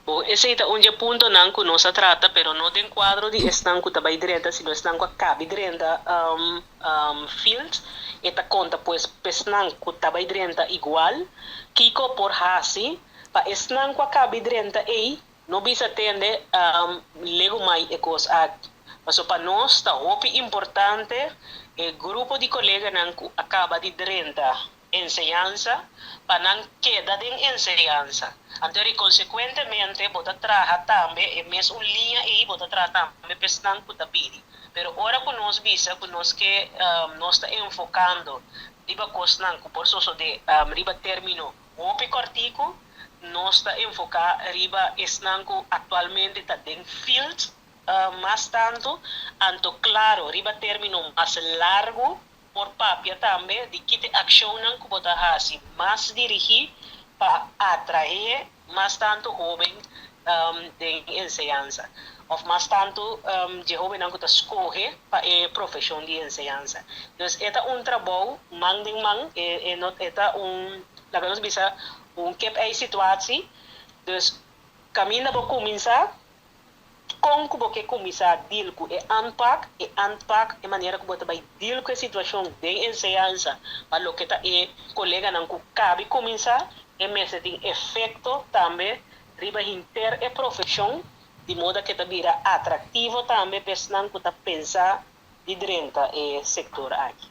Bon, esei ta un di e puntonan ku nos a trata, pero no den kuadro di esnan ku ta bai drenta, sino esnan ku a kabi drenta field. E ta konta pues p'esnan ku ta bai drenta igual. Kiko por hasi pa esnan ku a kabi drenta ei no bisa tende legumai e kos aki? Paso pa nos ta hopi importante e grupo di koleganan ku a kaba di drenta enseñansa pa nan keda den enseñansa. Anto ri konsekuentemente bo ta traha tambe e mes un liña ei, bo ta traha tambe pa esnan ku ta pidi. Pero ora ku nos bisa ku nos ke nos ta enfokando riba kosnan ku por sosodé riba término hopi kòrtiku, nos ta enfoká riba esnan ku aktualmente ta den field mas tantu. Anto klaro riba término mas largu por papia tambe di ki t'e akshonnan ku bo ta hasi mas dirigí pa atraé mas tantu hóben den enseñansa òf mas tantu dje hóbennan ku ta skohe pa e profeshon di enseñansa. Dus e ta un trabou man den man, e no e ta un, laga nos bisa, un kep ei situatie. Dus kaminda bo kuminsá, Kon ku bo ke kuminsá deal ku e aanpak? E aanpak, e manera ku bo ta bai deal ku e situashon den enseñansa pa loke ta e koleganan ku kabi kuminsá, e mester tin efekto tambe riba henter e profeshon, di moda ku e ta bira atraktivo tambe pa esnan ku ta pensa di drenta e sektor aki.